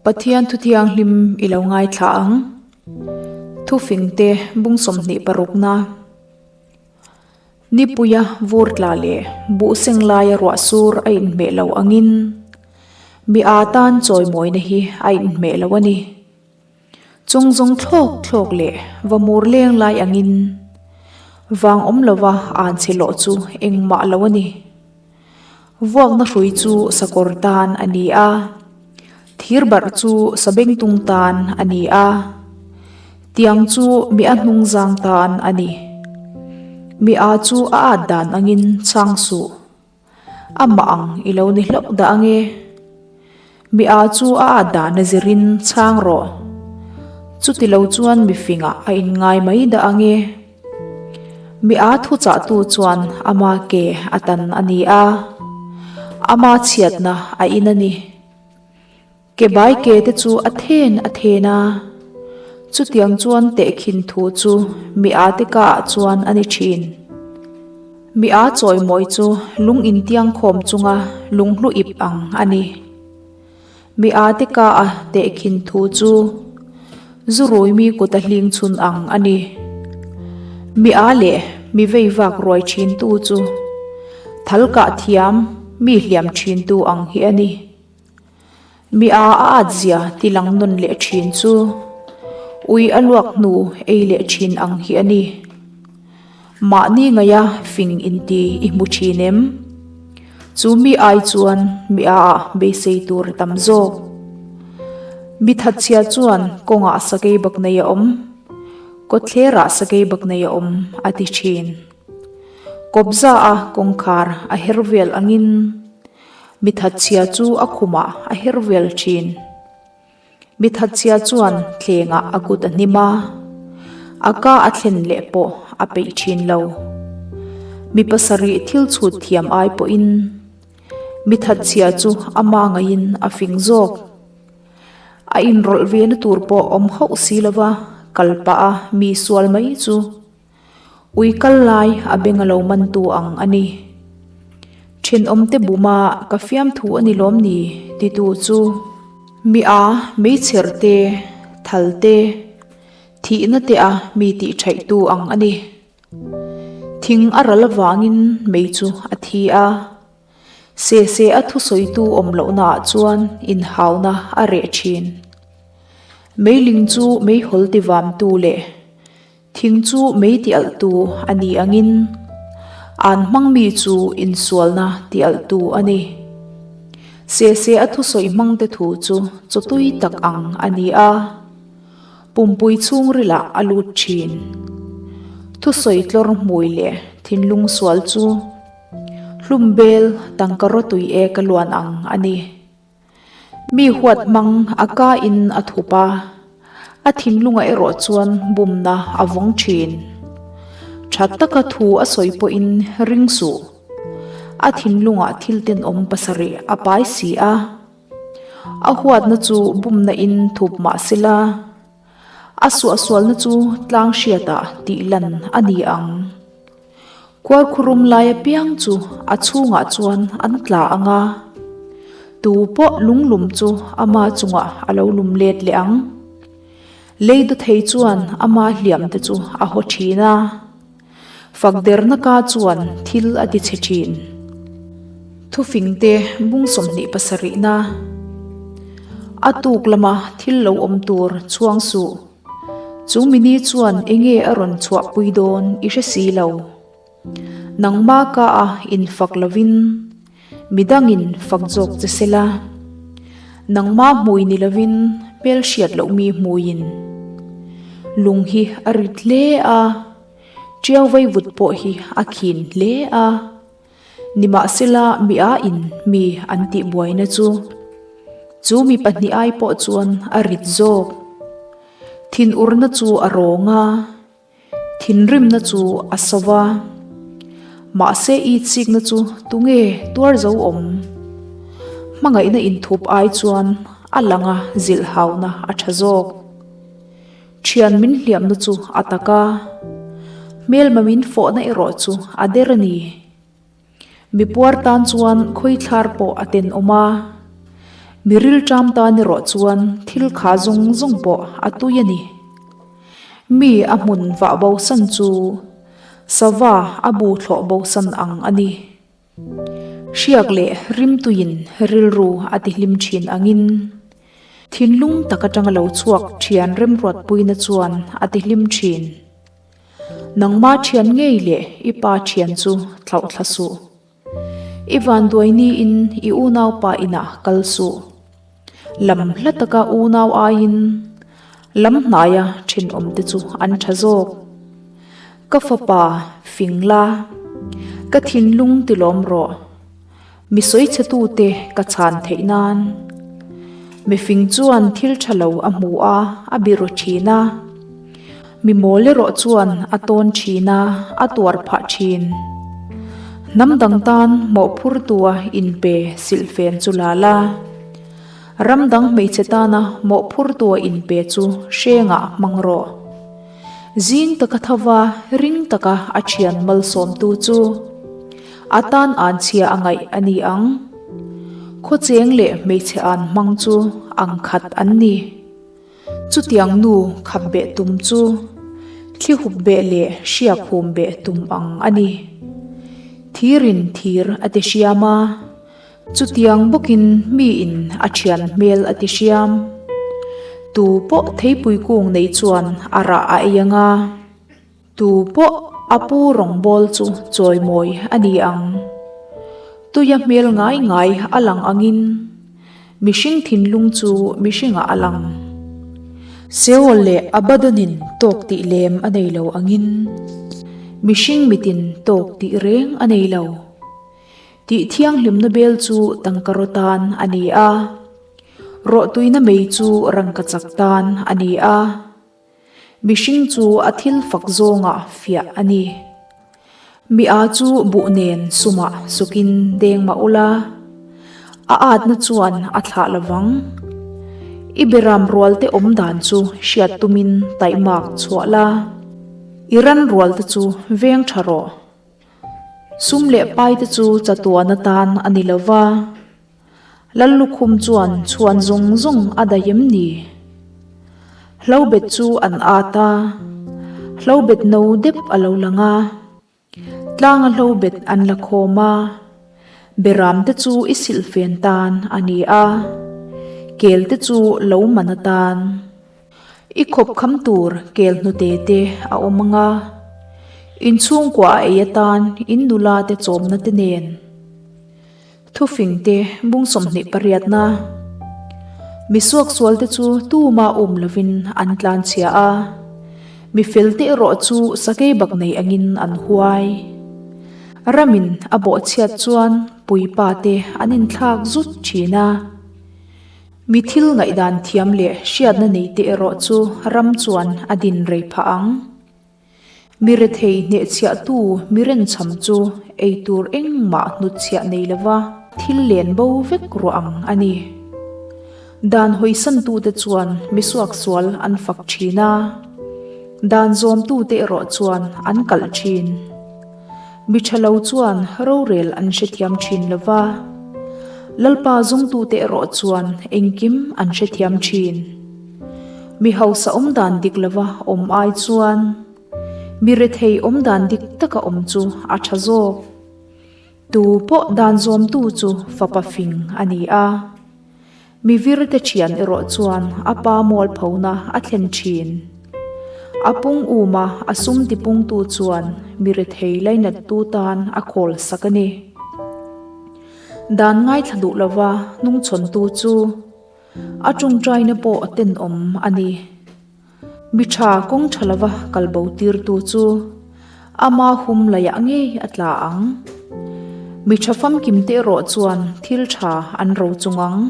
Pathian thu thianghlim i lo ngaithla ang. Thufingte bung 26na. Nipuia vur tla leh buh seng laia ruah sur a inhmeh lo angin mi aa tan chawimawina hi a inhmeh lo a ni. Chung zawng thlawk thlawk leh va mur leng lai angin vang awm lova an chhe lawh chu engmah lo a ni. Vuakna hrui chu sakawr tan a ni a, thir barh chu sabengtung tan a ni a, tiang chu mi a hnungzang tan a ni. Mi a chu a at dan angin chhang suh. Amah ang i lo ni hlauh dah ange. Mi a chu a at dan a zirin chhang rawh. Chuti lo chuan mi fingah a inngai mai dah ange. Mi a thuchahtu chuan ama ke a tan a ni a, ama chhiatna a in a ni. Ke bai ke te chu a then a then a, chutiang chuan tehkhin thu chu mi a te ka ah chuan a ni thin. Mi a chawimawi chu lung intiang khawm chunga lunghlu ip ang a ni. Mi a te ka a tehkhin thu chu zu rui mi kut a hling chhun ang a ni. Mi a leh mi vei vak ruai thin tu chu thal kah thiam mi hliam thin tu ang hi a ni. Mi a a at zia ti lang nawn leh thin chu ui a luak hnu ei leh thin ang hi a ni. Mahni ngaia fing inti i hmu thin em? Chu mi ai chuan mi a ah beisei tur a tam zawk. Mi thatchhia chuan kawngah sakei bak nei a awm, kawtthlerah sakei bak nei a awm a ti thin. Kawpza a kawngkhar a her vel angin mi thatchhia chu a khumah a her vel thin. Mi thatchhia chuan thlengah a kut a hnim a, a ka a thlen leh pawh a peih thin lo. Mi pasarih thil chhut thiam ai pawhin mi thatchhia chu ama ngaiin a fing zawk. A inrawlh ve na tur pawh awm hauh si lova kal pah a mi sual mai chu Ui kal lai a beng a lo mantu ang a ni. Thenawmte buma ka fiamthu a ni lawm ni titu chu. Mi a meichher te, thal te, thihna te a mi tih thaihtu ang a ni. Thing a ral avangin mei chu a thi a. Se se a thusawitu awm lohnaah chuan inhauna a reh thin. Meiling chu meihawl tivamtu leh Thing chu mei ti alhtu a ni angin, an hmangmi chu insualna ti alhtu a ni. Sese a thusawi hmangte thu chu chawtui tak ang a ni a, pumpui chhungrilah a lut thin. Thusawi tlawr hmui leh thinlung sual chu hlumbel tangka rawtui ek a luan ang a ni. Mi huat hmang a ka in a thup a, a thinlungah erawh chuan bumna a vawng thin. Tha taka thu a sawi pawhin ring suh. A thinlungah thil tenawm pasarih a pai si a. A huatna chu bumna in thup mah sela, a suahsualna chu tlang hriatah tih lan a ni ang. Kualkhurum lai apiang chu a chhungah chuan an tla ang a, tu pawh lunglum chu ama chungah a lo lum let leh ang. Lei dawthei chuan ama hliam te chu a haw thin a, fakderna ka chuan thil a ti chhe thin. Thufingte bung 27 na A tuk lama thil lo awm tur chhuang suh. Chu mini chuan enge a rawn chhuahpui dawn i hre si lo. Nangma ka a infak lovin midangin fak zawk che se la. Nangma hmui ni lovin hmelhriat loh mi hmuiin lung hi a rit hle a, tiau vaivut pawh hi a khin hle a. Nimahsela mi a in mi an tih buaina chu chu mi pahnih ai pawh chuan a rit zawk. Thinurna chu a rawng a, thinrimna chu a so va. Mahse i chikna chu tunge tuar zo awm? Hmangaihna inthup ai chuan a langa zilh hauna a tha zawk. Thian min hliamna chu a tak a, hmelma min fawhna erawh chu a der a ni. Mi puar tan chuan khawithlar pawh a tenawm a, Mi rilṭam tan erawh chuan thil kha zawng zawng pawh a tui a ni. Mi a hmun vah bosan chu sava a bu thlawh bosan ang a ni. Hriak leh rimtuiin rilru a tihlim thin angin thinlung tak atanga lo chhuak thian remruatpuina chuan a tihlim thin. Nangma thian ngei leh i pa thian chu thlauh thla suh. I vanduai niin i unaupa inah kal suh. Lam hla taka unau aiin lam hnaia thenawmte chu an tha zawk. Ka fapa fing la, ka thinlung tilawm rawh. Mi sawichhetute ka chhan theih nan. Mifing chuan thil tha lo a hmu a, a biru thin a. Mi mawl erawh chuan a tawn thin a, a tuar phah thin. Hnam dang tan mawhphurtua inpe silhfen chu la la. Ram dang hmeichhe tana mawhphurtua inpe chu hrengah hmang rawh. Zing taka thova ring taka a thian malsawmtu chu a tan an chhia a ngaih a ni ang. Khawcheng leh hmeichhe an hmang chu ang khat an ni. Chutiang nu khap beh tum chu thli hup beh leh hriak hum beh tum ang a ni. Thirin thir a ti hriam a, chutiang bawkin miin a thian hmel a ti hriam. Tu pawh theipui kung nei chuan a rah a ei ang a. Tu pawh a pu rawngbâwl chu chawimawi a ni ang. Tuia hmel ngai ngai a lang angin mihring thinlung chu mihringah a lang. Seol leh Abaddon-in tawk tih lem a nei lo angin mihring mitin tawk tih reng a nei lo. Tih thianghlimna bel chu tangka raw tan a ni a, rawhtuina mei chu rangkachak tan a ni a. Mihring chu a thil fak zawngah fiah a ni. Mi a chu buh nen sumah sukin deng mah ula, a atna chuan a thlah lovang. I beram rualte awm dan chu hriat tumin taihmak chhuah la, i ran rualte chu veng tha rawh. Sum leh paite chu chatuan atan a ni lova. Lallukhum chuan chhuan zawng zawng a daih em ni? Hlobet chu an at a, hlobet no dep a lo lang a, tlanga hlobet an la khawm a, beram te chu i silhfen tan a ni a, kel te chu lo man atan. I khawp kham tur kel hnute te a awm ang a, inchhungkua a ei atan in nula te chawmna te nen. Thufingte bung 28na Mi suaksualte chu tuma um lovin an tlanchhia a, mi felte erawh chu sakei bak nei angin an huai. Ramin a bawhchhiat chuan puipa te an inthlak zut thin a. Mi thil ngaihdan thiam leh hriatna neite erawh chu ram chuan a din rei phah ang. Mi rethei hnehchhiahtu mi renchham chu ei tur engmah hnutchhiah nei lova thil len bo vek ruah ang a ni. Dan hawisantute chuan mi suaksual an fak thin a, dan zawmtute erawh chuan an kalh thin. Mi tha lo chuan rorel an hrethiam thin lova, Lalpa zawngtute erawh chuan engkim an hrethiam thin. Mi hausa awm dan dik lova awm ai chuan mi rethei awm dan dik taka awm chu a tha zawk. Tu pawh dan zawmtu chu fapa fing a ni a, mi virte thian erawh chuan a pa mualphona a thlen thin. A pung uma a sum tipungtu chuan mi rethei lainattu tan a khawl sak a ni. Dan ngaithla duh lova hnungchhawntu chu. A tawngtaina pawh a tenawm a ni. Mi tha kawng tha lova kal bo tirtu chu ama hum laiah ngei a tla ang. Mi tha famkim te erawh chuan thil tha an ro chung ang.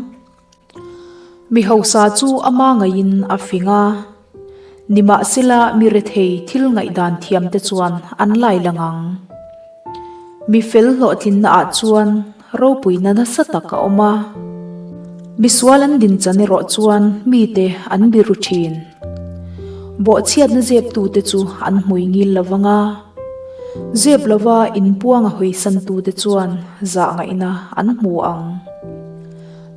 Mi hausa chu ama ngaiin a fing a, nimahsela mi rethei thil ngaihdan thiam te chuan an lai lang ang. Mi fel hlawhtlinna ah chuan ropuina nasa tak a awm a, misual an din chan erawh chuan mite an biru thin. Bawhchhiatna zeptute chu an hmui ngil lo vang a, zep lova inpuanga hawisantute chuan zah ngaihna an hmu ang.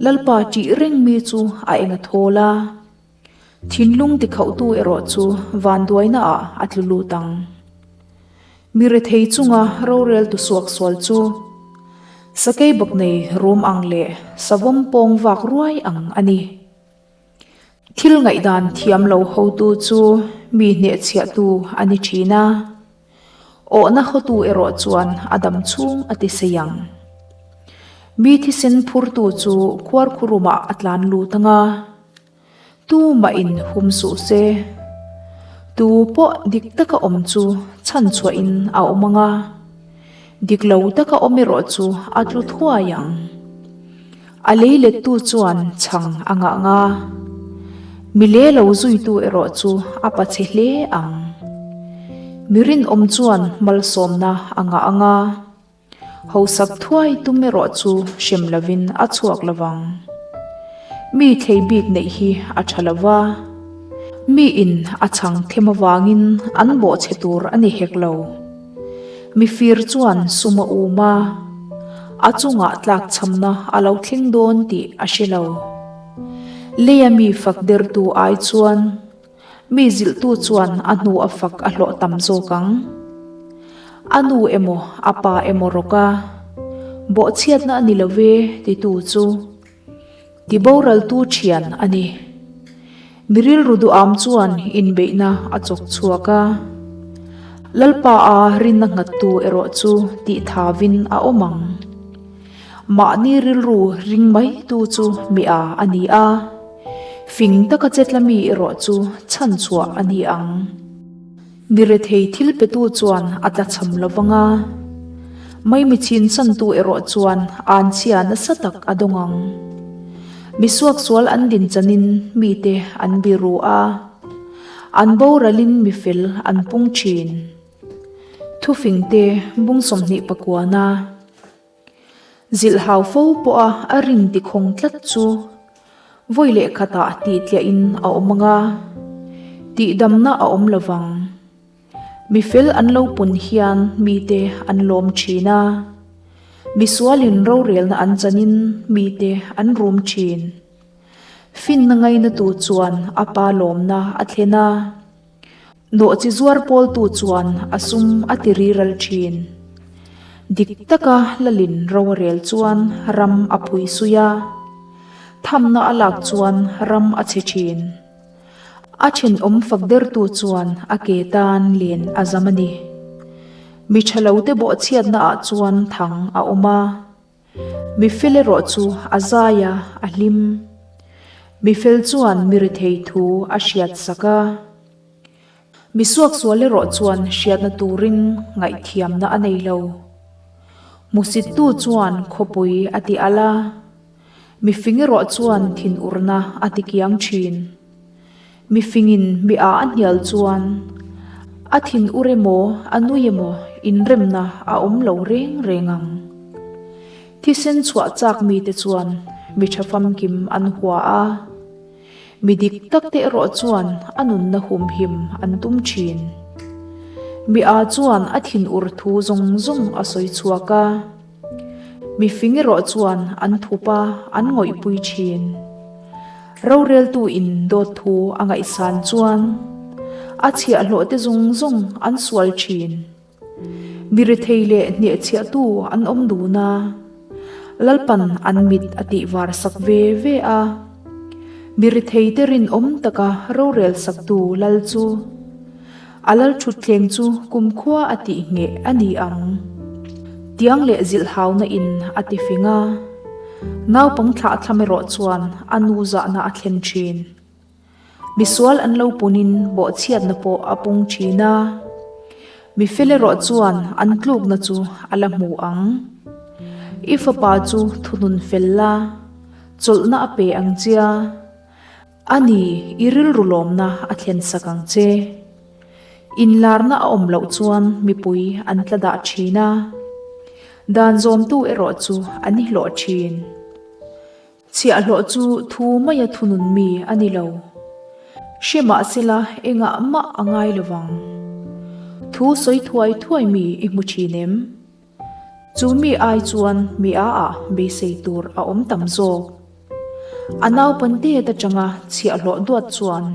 Lalpa ṭih reng mi chu a eng a thawl a, thinlung tikhauhtu erawh chu vanduainaah a tlu lut ang. Mi rethei chunga roreltu suaksual chu sakei bawk nei rum ang leh savawm pawng vak ruai ang a ni. Thil ngaihdan thiam lo hotu chu mi hnehchhiahtu a ni thin a, awhna hotu erawh chuan a dam chhung a ti sei ang. Mi thisen phurtu chu khuarkhurumah a tlan lut ang a, tumah in hum suh se. Tu pawh dik taka awm chu chhanchhuahin a awm ang a. Dik lo taka awm erawh chu a tlu thuai ang. A lei lettu chuan chhang a ngah nga. Mi le lo zuitu erawh chu a pachhe hle ang. Mi rinawm chuan malsawmna a ngah ang a. Hausak thuai tum erawh chu hrem lovin a chhuak lovang. Mi thlei bik neih hi a tha lo va. Mi in a chhang them avangin an bawhchhe tur a ni hek lo. Mifir chuan sum a um a, a chungah tlakchhamna a lo thleng dawn tih a hre lo. Leia mi fak dertu ai chuan mi zilhtu chuan a hnu a fak a hlawh tam zawk ang. A nu emaw a pa emaw rawka bawhchhiatna a ni lo ve titu chu. Ti boraltu thian a ni. Mi rilru duham chuan inbeihna a chawk chhuak a. Lalpa a rinna nghattu erawh chu tih thavin a awm ang. Mahni rilru ring maitu chu mi a a ni a, fing taka chetla mi erawh chu chhanchhuah a ni ang. Mi rethei thil petu chuan a tlachham lo vang a, maimi chinsantu erawh chuan anchhia nasa tak a dawng ang. Mi suaksual an din chanin mite an biru a, an boralin mi fel an pung thin. Thufingte bung 20 pakuana. Zilhhau fo pawha a rin tikhawng tlat chu vawi leh khatah tihtliahin a awm ang a, tihdamna a awm lo vang. Mi fel an lo pun hian mite an lawm thin a, misualin rorelna an chanin mite an rum thin. Finna ngainatu chuan a pa lawmna a thlen a. Nawhchi zuar pawltu chuan a sum a ti riral thin. Dik taka lalin ro a rel chuan ram a phui sui a, thamna a lak chuan ram a chhe thin. A thenawm fak dertu chuan a ke tan len a zam a ni. Mi tha lote bawhchhiatna ah chuan thang a awm a. Mi fel erawh chu a zai a, a hlim. Mi fel chuan mi rethei thu a hriat sak a. Mi suaksual erawh chuan hriatna turin ngaihthiamna a nei lo. Hmusittu chuan khawpui a ti alh a, mi fing erawh chuan thinurna a ti kiang thin. Mi fingin mi a a hnial chuan a thinur emaw a nui emaw inremna a awm lo reng reng ang. Thisen chhuah chak mite chuan mi tha famkim an hua a, mi dik tak te erawh chuan a nunna humhim an tum thin. Mi a chuan a thinur thu zawng zawng a sawi chhuak a. Mi fing erawh chuan an thup a, an ngawihpui thin. Roreltu in dawt thu a ngaihsan chuan a chhiahhlawh te zawng zawng an sual thin. Mi rethei leh hnehchhiahtu an awm dun a, Lalpan an mit a tihvar sak ve ve a. Mi rethei te rinawm taka rorel saktu Lal chu A lal thutthleng chu kumkhua a tih ngheh a ni ang. Tiang leh zilhhauna in a ti fing a, naupang thlah thlam erawh chuan a nu zahna a thlen thin. Misual an lo punin bawhchhiatna pawh a pung thin a, mi fel erawh chuan an tlukna chu a la hmu ang. I fapa chu thunun fel la, chawlhna a pe ang chia. A ni, i rilru lawmna a thlen sak ang che. Inlarna a awm loh chuan mipui an tla dah thin a, dan zawmtu erawh chu an i hlawh thin. Chhiahhlawh chu thu maia thunun mi a ni lo. Hre mahsela engah mah a ngai lo vang. Thu sawi thuai thuai mi i hmu thin em? Chu mi ai chuan mi a ah beisei tur a awm tam zawk. A naupan tet atanga chhiahhlawh duat chuan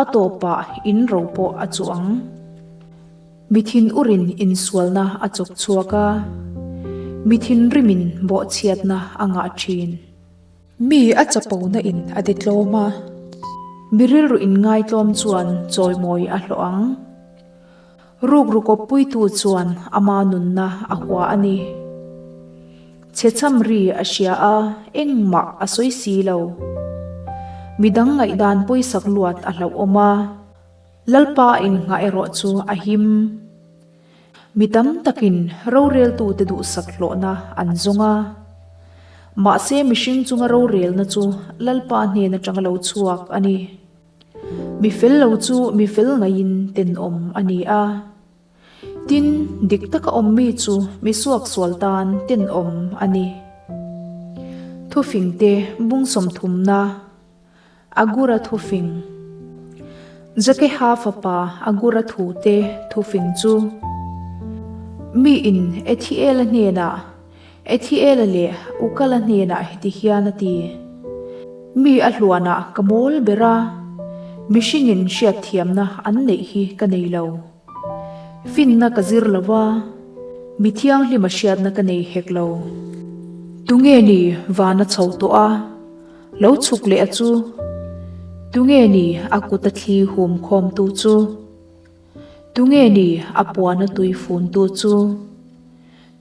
a tawpah in ro pawh a chuh ang. Mi thin urin insualna a chawk chhuak a, mi thinrimin bawhchhiatna a ngah thin. Mi a chapona in a ti tlawm a, mi rilru inngaitlawm chuan chawimawi a hlawh ang. Rukru kawppuitu chuan ama nunna a hua a ni. Chhechham ri a hria a, engmah a sawi si lo. Midang ngaihdan pawisak luat a hlauhawm a. Lalpa innghah erawh chu a him. Mi tam takin roreltute duhsak hlawhna an zawng a. Mahse mihring chunga rorelna chu Lalpa hnen atanga lo chhuak a ni. Mi fel lo chu mi fel ngaiin tenawm a ni a. Tin, dik taka awm mi chu mi suaksual tan tenawm a ni. Thufingte bung sawmthumna. Agura thufing. Jakeha fapa Agura thute thufing chu miin Ethiela hnenah, Ethiela leh Ukala hnenah heti hian a ti, Mi a hluanah ka mawl ber a, mihringin hriatthiamna an neih hi ka nei lo. Finna ka zir lo va, mi thianghlima hriatna ka nei hek lo. Tunge ni vana chho tawh a? Lo chhuk leh a chu. Tunge ni a kut a thli hum khawm tu chu? Tunge ni a puan a tui fun tu chu?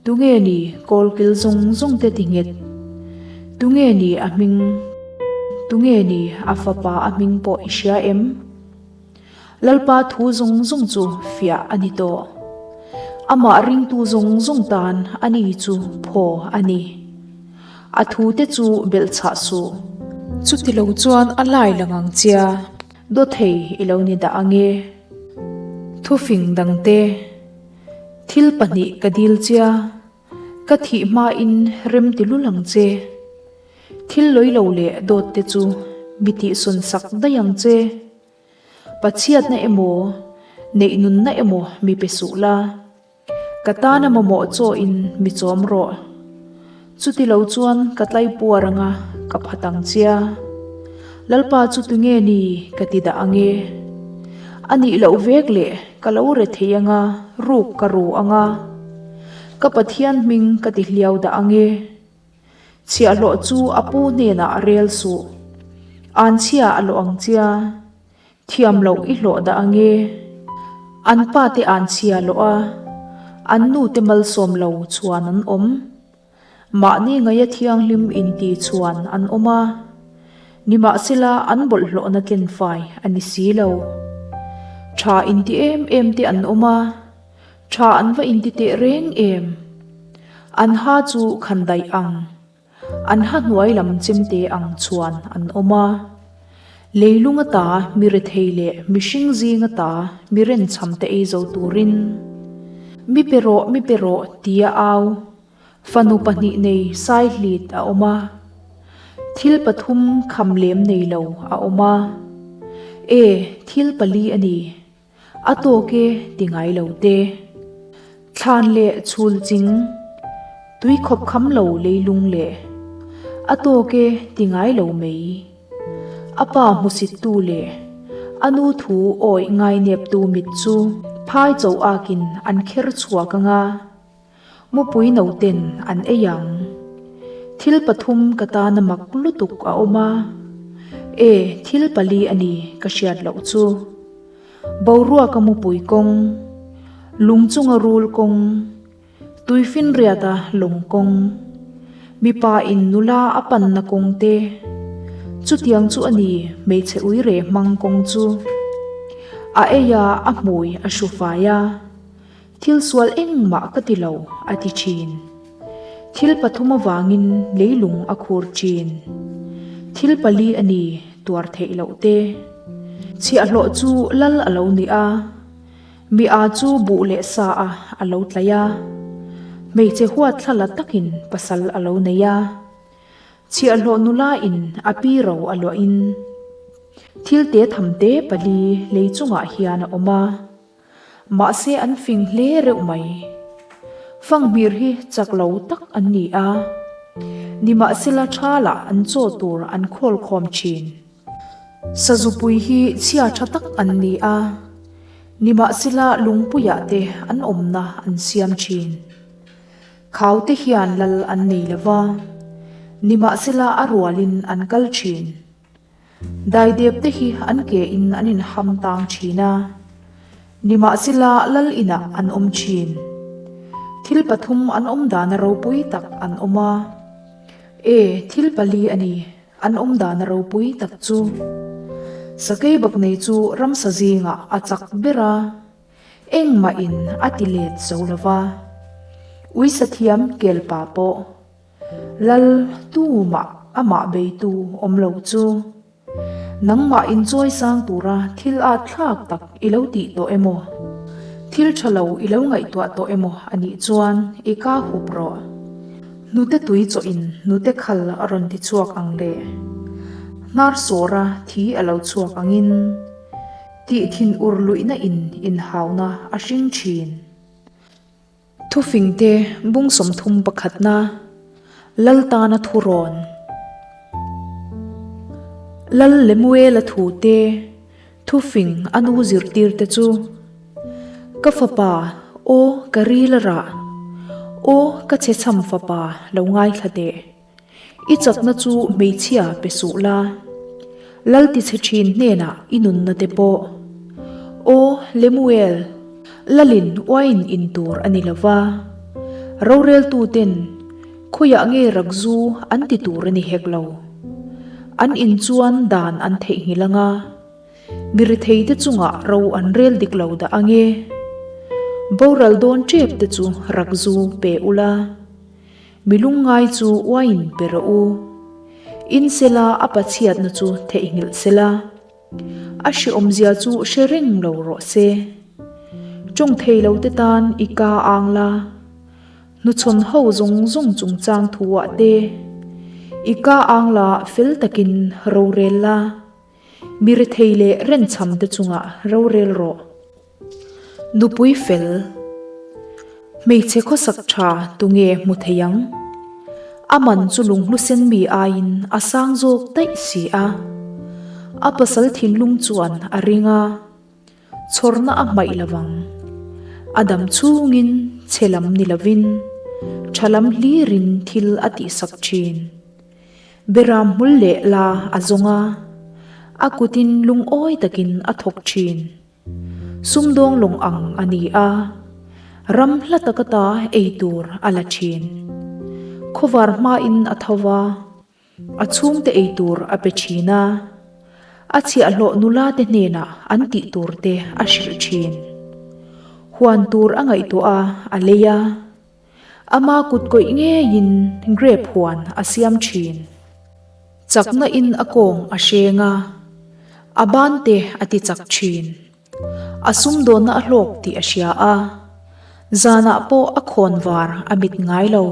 Tunge ni kawlkil zawng zawng te ti nghet? Tunge ni a hming? Tunge ni a fapa a hming pawh i hria em? Lalpa thu zawng zawng chu fiah a ni tawh. Amah ringtu zawng zawng tan ani chu phaw a ni. A thute chu belhchhah suh. Chuti lo chuan a lai lang ang chia. Dawthei i lo ni dah ange. Thufing dangte, Thil pahnih ka dil chia, ka thih hmain rem ti lul ang che. Thil lawi lo leh dawtte chu mi tihsawn sak daih ang che. Pachhiatna emaw, neihnunna emaw mi pe suh la. Ka tana mamawh chawhin mi chawm rawh. Chuti lo chuan ka tlai puar anga ka phat ang chia. Lalpa chu tunge ni ka ti dah ange. A nih loh vek leh ka lo re thei anga ruk ka ru anga. Ka Pathian hming ka ti hliau dah ange. Chhiahhlawh chu a pu hnenah a rel suh. Anchhia a lawh ang chia. Thiam loh i hlawh dah ange. An pa te anchhia lawh a, an nu te malsawm lo chuan an awm. Mahni ngaia thianghlim inti chuan an awm a, nimahsela an bawlhhlawhna tlenfai a ni si lo. Tha inti em em te an awm a, tha an va inti teh reng em. An ha chu khandaih ang. An ha hnuai lam chemte ang chuan an awm a. Leilung ata mi rethei leh mihring zing ata mi renchham te ei zo turin, Mi pe rawh, mi pe rawh tia au, fanu pahnih nei saihlit a awm a. Thil pathum kham lem nei lo a awm a. E, thil pali a ni. A tawk e ti ngai lo te. Thlan leh chhul ching, tui khawp kham lo leilung leh a tawk e ti ngai lo mai. A pa hmusittu leh a nu thu awih ngaineptu mit chu phai cho akin an kher chhuak anga. Mupui nauten an ei ang. Thil pathum ka tana mak lutuk a awm a. E, thil pali a ni ka hriat loh chu. Boruaka mupui kawng, lung chunga rul kawng, tuifinriata lawng kawng, mipa in nula a panna kawng te, chutiang chu a ni hmeichhe uire hmang kawng chu. A ei a, a hmui a hru fai a. Thil sual engmah ka ti lo, a ti thin. Thil pathum avangin leilung a khur thin. Thil pali a ni tuar theih loh te. Chhiahhlawh chu lal a lo ni a, mi a chu buh leh sa a a lo tlaih a, hmeichhe huat thla la takin pasal a lo nei a, chhiahhlawh nula in a pi ro a luahin thil te tham te pali lei chungah hian a awm a. Mahse an fing hle reuh mai. Fanghmir hi chak lo tak an ni a. Nimahsela thalah an chaw tur an khawl khawm thin. Sazupui hi chhia tha tak an ni a, nimahsela lungpuiah te an awmna an siam thin. Khau te hian lal an nei lo va, nimahsela a rualin an kal thin. Daidep te hi an ke in an inham tang thin a, nimahsela lal inah an awm thin. Thil pathum an awm dana ropui tak an awm a, e thil pali a ni. An awm dan a ropui tak chu. Sakei baknei chu ramsa zingah a chak ber a, engmah in a ti let zo lo va. Uisa thiam kelpa pawh Lal tumah amah beitu awm lo chu. Nangmah inchawi sang tura thil at thlak tak i lo tih tawh emaw, thil tha lo i lo ngaihtuah tawh emaw a nih chuan i ka hup rawh. Hnute tui chawh in hnute khal a rawn ti chhuak ang le. Hnar sawra thi a lo chhuak angin tih thin ur luihna in inhauna a hring thin. Thufingte bung 30 pakhatna Lal tana thu rawn Lal Lemuela thu te Thufing a nu zirtir te chu, Ka fapa, aw ka ril a rah, aw ka chhechham fapa lo ngaithla teh. I chakna chu hmeichhia pe suh la, Lal tichhe thin hnenah i nunna te pawh. Aw Lemuel, Lalin uain in tur a ni lo va, roreltuten khawiah nge rakzu an ti tur a ni hek lo. An in chuan dan an theihnghilh ang a, mi retheite chungah ro an rel dik lo dah ang e. Boral dawn tep te chu rakzu pe ula. Mi lungngai chu uain pe rawh u. In sela a pachhiatna chu theihnghilh sela, a hrehawmzia chu hre reng lo rawh se. Tawng thei lo te tan i ka ang la, hnuchhawn ho zawng zawng chungchang thu ah te i ka ang la fel takin rorel la, mi rethei leh renchham te chungah rorel rawh. Nupui fel, Hmeichhe khawsak tha tunge hmu thei ang? A man chu lunghlu sen mi aiin a sang zawk daih si a. A pasal thinlung chuan a ring a, chhawrna a hmaih lo vang. A dam chhungin chhe lam ni lovin tha lam hlirin thil a tihsak thin. Beram hmul leh la a zawng a, a kutin lungawi takin a thawk thin. Sumdawng lawng ang a ni a, ram hla tak ata ei tur a la thin. Khawvar hmain a tho va, a chhungte ei tur a pe thin a, a chhiahhlawh nula te hnenah an tih tur te a hrilh thin. Huan tur a ngaihtuah a, a lei a. Ama kut kawih ngeiin grape huan a siam thin. Chakna in a kawng a hreng a, a ban te a ti chak thin. A sumdawnna a hlawk tih a hria a, zanah pawh a khawn var a mit ngai lo.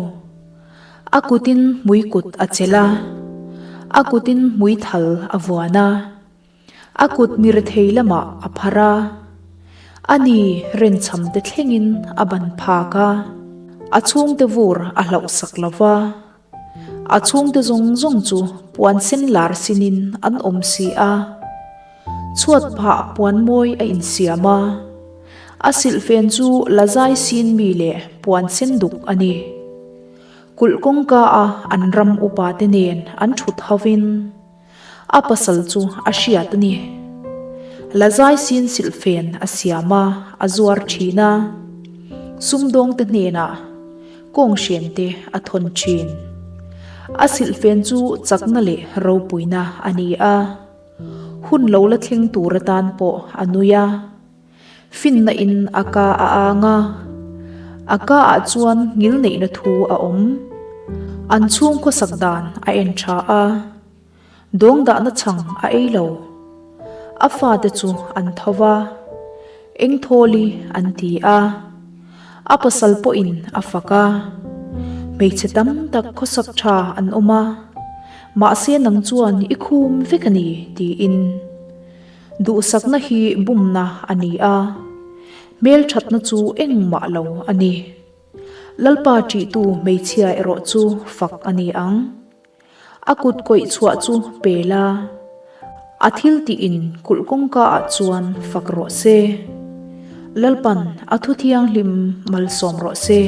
A kutin hmui kut a chelh a, a kutin hmui thal a vuan a. A kut mirethei lamah a phar a, a ni renchham te thlengin a ban phak a, a chhungte vur a hlauhsak lo va, a chhungte zawng zawng chu puan sen lar sinin an awm si a, chhuat phah puan mawi a insiam a, a silhfen chu la zai sin mi leh puan sen duk a ni. Kulh kawngka a an ram upa te nen an thut hovin. A pasal chu a hriat a ni. Lazai sin silhfen a siam a, a zuar thin a. Sumdawngte hnenah kawnghren te a thawn thin. A silhfen chu chakna leh ropuina a ni a. Hun lo la thleng tur atan pawh a nui a. Finna in a ka a ang a, a ka ah chuan ngil neihna thu a awm. An chhung khawsak dan a en tha a, dawng dahna chhang a ei lo. A fate chu an tho va, eng thawli an ti a, a pasal pawhin a fak a. Hmeichhe tam tak khawsak tha an awm a, mahse nang chuan i khum vek a ni tiin. Duhsakna hi bumna a ni a, hmelthatna chu engmah lo a ni. Lalpa ṭihtu hmeichhia erawh chu fak a ni ang. A kut kawih chhuah chu pe la, a thil tiin kulh kawngka ah chuan fak rawh se. Lalpan a thu thianghlim malsawm rawh se.